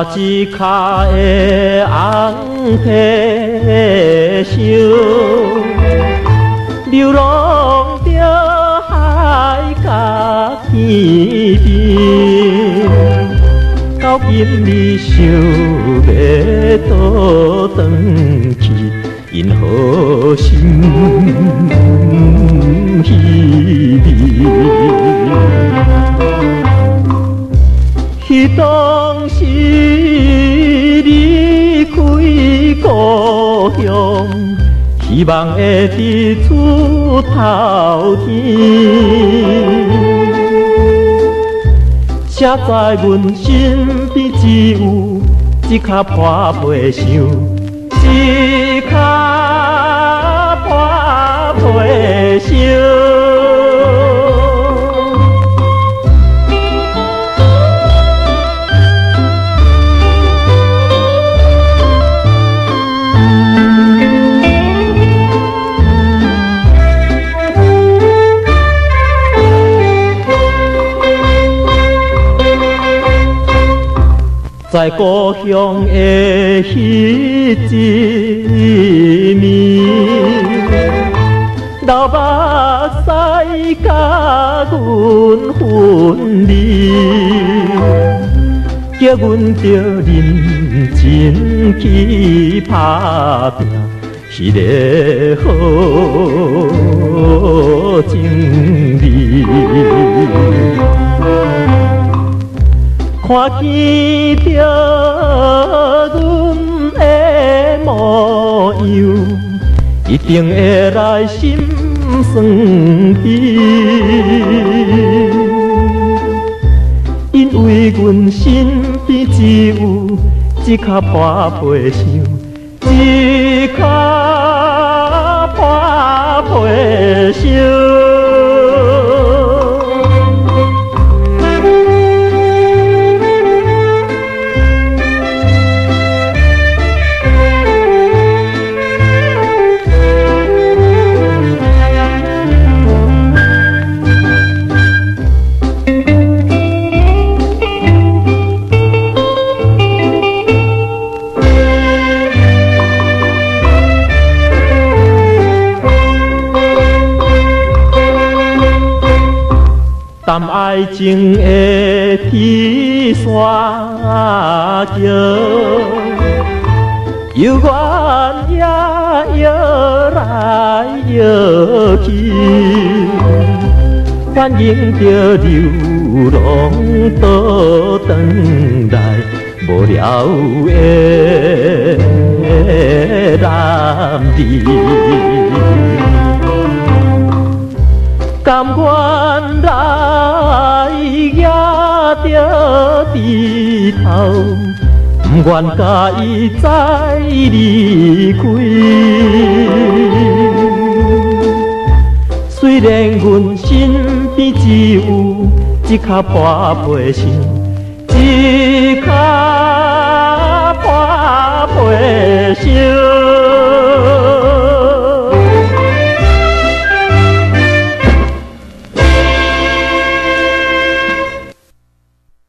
看一跤的红皮箱，流浪著海角天边，到今日想欲倒轉去，𪜶好心稀微。彼當時離開故鄉，希望會佇出頭天。誰知阮身邊只有一跤破皮箱，一跤破皮箱。在故鄉的彼一暝，流目屎共阮分離，叫阮著認真去打拼，彼个好情味。看見著阮的模樣，一定會來心酸悲。因為阮身邊只有一跤破皮箱，一跤破皮箱。談愛情的鐵線橋，猶原也搖來搖去，反映著流浪倒轉來無聊的男兒。甘願來举著猪頭，毋願共伊再離開。雖然阮身邊只有一跤破皮箱，一跤破皮箱。